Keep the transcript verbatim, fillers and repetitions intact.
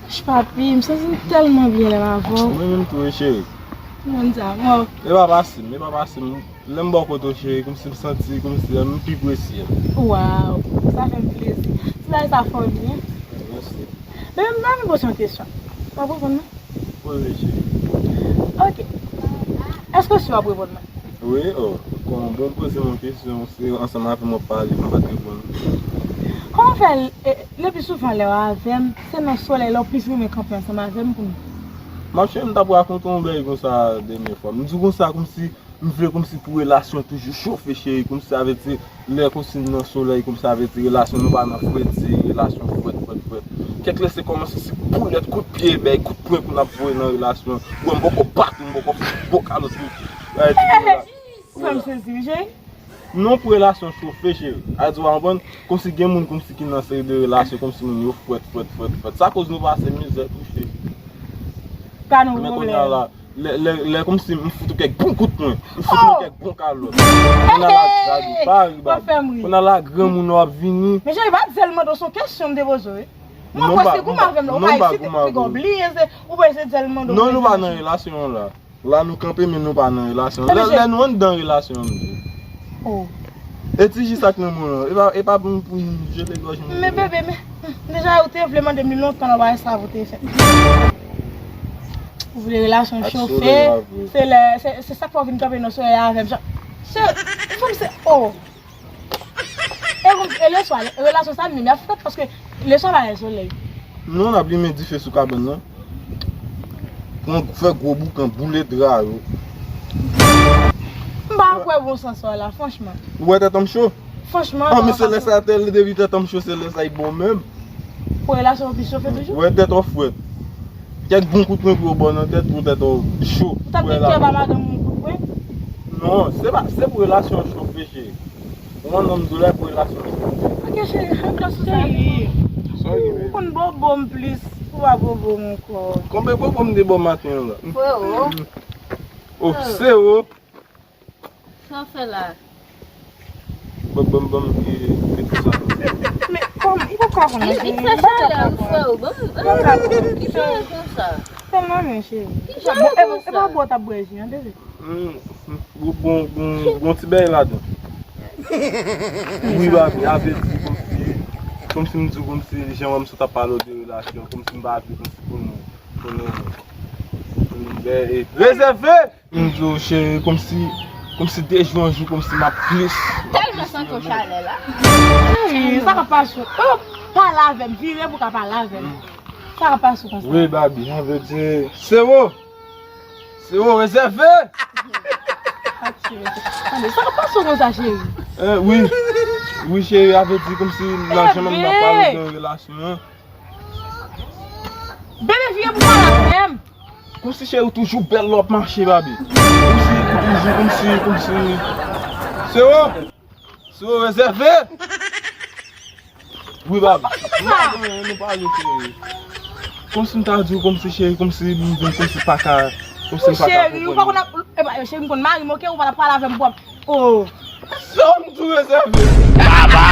Ch papi, m santi m tèlman byen lè m avè w. Mwen menm tou wi, cheri. Mon amour. E pa pase m, e pa pase m. Lè m bò kote w, cheri, kòmsi m santi, kòmsi m pi presye. Waw, sa fè m plezi. Ti bagay sa fò byen. Mèsi. Men m ta vin poze yon kesyon. W ap reponn mwen? Poze, cheri. Ok. Èske w si w ap reponn mwen? Wi, o. Kòman, bon, poze m yon kesyon, se ansanm avè m w ap pale, m pa t reponn. Kòman fè, e, le pli souvan lè w avè m, se nan solèy la w plis renmen kanpe ansanm avè m pou m? Machè, m t ap rakonte w yon bagay konsa dènye fwa. M di w konsa kòmsi m vle kòmsi pou relasyon toujou chofe, cheri, kòmsi sa vle di lè kòmsi n nan solèy, kòmsi sa vle di relasyon nou pa nan fredi, relasyon frèt, frèt, frèt. Kèk lè se kòmanse se boulèt, kout pye, bay kout pwen pou n ap voye nan relasyon. Ou wè m poko bat ou, m poko fè gwo kalòt ou. Sa m sezi wi, cheri. Non, pou relasyon chofe, cheri. A di w pa konprann, kòmsi gen moun kòmsi ki nan seri de relasyon, kòmsi moun yo frèt, frèt, frèt, frèt. Sa koz nou pase mizè tou, cheri. Pa nan pwoblèm. Lè, lè, lè kòmsi m fout ou kèk bon kout pwen. M fout ou kèk bon kalòt. Kounye a la, gade, pa ri, Babi. Kounye a la, granmoun w ap vini. Men cheri, pa di sèlman se yon kesyon m te poze w wi. Mwen kwè se goumen avè m la, ou pa esite piga w bliye, se, ou pa esite sèlman. Non, nou pa nan relasyon an la. La nou kanpe, men nou pa nan relasyon. Lè, lè nou anndan relasyon an, m di. Oh. E ti ji sa k nan men w lan, e pa, e pa pou, pou jete gòj moun. Men bebe, men, deja ou te vle mande m li lontan nan bagay sa pou te fè. Ou vle relasyon chofe, se lè, se, se sa k fè w vin kanpe nan solèy avè m. Jan, se, fanm se, oh. E, e leswa, relasyon sa menm, y ap frèt paske leswa pa gen solèy. Non, n ap limen dife sou kabann nan. Pran, fè gwo boukan, boule dra yo. M pa kwè bon sans sa la, franchman. Ou wè tèt an m cho? Franchman, ah, men se lè sa, depi tèt an m cho, se lè sa y bon menm. Pou relasyon an pi chofe toujou? Ou wè tèt an frèt. Kèk bon kout pwen pou yo ba w nan tèt, pou tèt an cho. Ou t ap gen kè ba madanm ou kout pwen? Non, se pa, se pou relasyon an chofe, cheri. Ou konn nan m di w la pou relasyon an chofe. Ok, cheri, fè m kè sou sa. Cheri. Sorry, baby. Ou konn bobo m plis, ou pa bobo m ankò. Konbyen bobo m te ba w maten an la? Freo. Oh, freo. Sa w fè la? Bon, bon, bon, e, e tout sa. Men, kòm, li pa ka konn. Li vin fè chalè, wi, freo. Bon, bon, ki chalè konsa? Tèlman byen, cheri. Ki chalè konsa? Bon, e, e pa bò w t ap bwè ji an, bebe? Hmm, hmm, bon, bon, bon, bon ti bèy ladan. Wi, baby, a vle di, kòmsi, kòmsi m di w, kòmsi jan w wè m sot ap pale w de relasyon, kòmsi m pa vle, kòmsi pou nou, pou nou, pou nou, e, rezève! M di w, cheri, kòmsi, kòmsi de jou an jou, kòmsi m ap plis. Tèlman santi w chalè la. Cheri, sa k ap pase w? Ou pale avè m, vire pou w ka pale avè m. Sa k ap pase w konsa? Wi, baby, sa vle di, se ou. Se ou, rezève. Tande, sa k ap pase w konsa, cheri? Eh, wi. Wi, cheri, a vle di kòmsi nan janm nan m ap pale de relasyon an. Bebe, vire pou pale avè m. Kòmsi cheri ou toujou bèl lè w ap mache, baby. Kòmsi ou toujou, kòmsi, kòmsi. Se ou? Se ou rezève? Wi, baby. Nou pa gen, nou pa gen, cheri. Kòmsi m ta di w, kòmsi cheri, kòmsi m vin, kòmsi pa ka, kòmsi m pa ka konprann. Cheri, ou pa konn ap, epa, cheri, m konn mari m, ok, ou pa t ap pale avè m pwòp. Oh. Se ou m di w rezève. Baba!